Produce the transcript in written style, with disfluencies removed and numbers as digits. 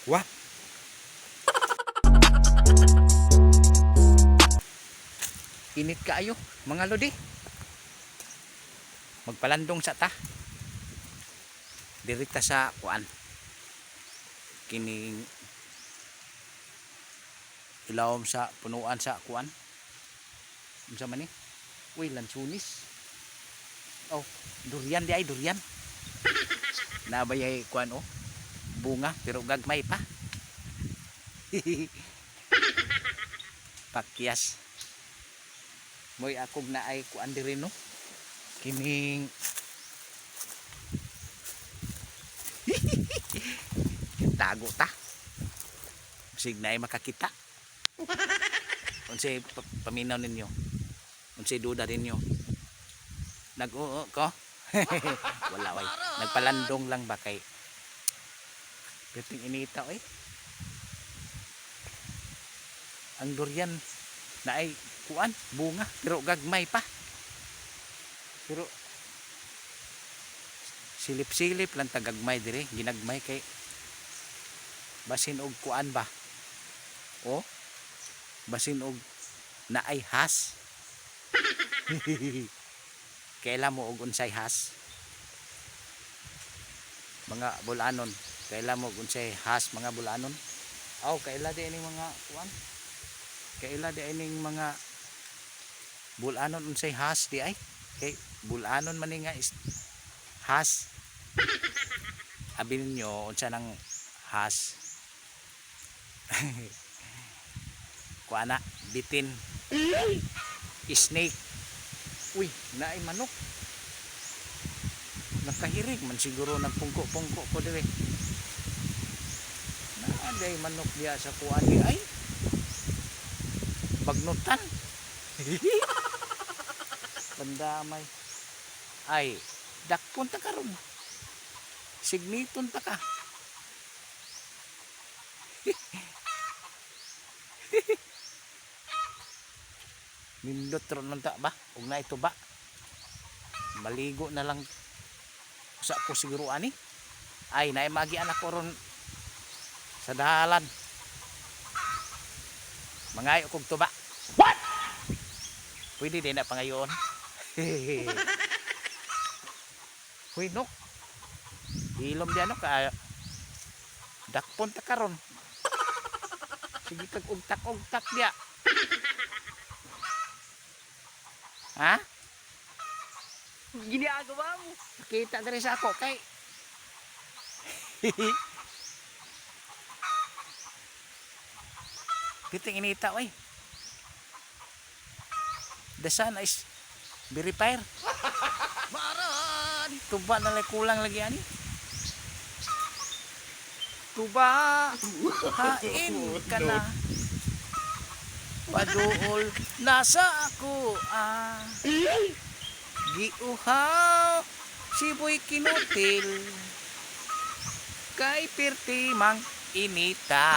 What? Init kaayo, mga lodi. Magpalandong sa ta. Dirita sa kuan. Kining ilawom sa punuan sa kuan. Unsa man ni? Uy, lansunis. Oh, durian di ay durian. Nabayay kuan oh. Bunga pero gagmay pa. Pakyas. Moy akog na ay kuan diri no. Kining tago ta. Sig na ay makakita. Unsay paminaw ninyo? Unsay duda ninyo? Nag-oo ko? Wala way. Nagpalandong lang ba kay Piting inita oy. Ang durian na ay kuan bunga pero gagmay pa. Pero silip-silip lang tagagmay dire, ginagmay kay basin og kuan ba. O basin og naay has. Kaila mo og unsay has? Mga bulanon, kaila mo og unsay has, mga bulanon? Aw, kaila di ining mga kuan? Kaila di ining mga bulanon unsay has di ay? Kay bulanon man ni nga is has. Abi ninyo unsa nang has? Kuan na, bitin. Snake. Uy, naay manok. Nakahirig man siguro nagpungko-pungko ko dire. Naaday manok diya sa kuan di ay. Bagnutan. Pandamay. Ay, dakpon ta karon. Signiton ta ka. Nindot ron nun ta ba? Ug na ito ba? Maligo na lang sa ko siguro ani. Ay, naay magi anak ko ron sa dalan. Mangayo kog tuba. What? Pwede din na pangayon. Huy, nok. Hilom di ano ka. Dakpon ta karon. Sige kag ugtak-ugtak diya. Ha? Ginagawa mo. Kita diri sa ako kay Piting inita oy. The sun is very fire. Maran! Tuba na lang kulang lagi ani. Tuba, hain ka na. Paduol nasa ako ah. Giuhaw si Boy Kinutil kay pirti mang inita.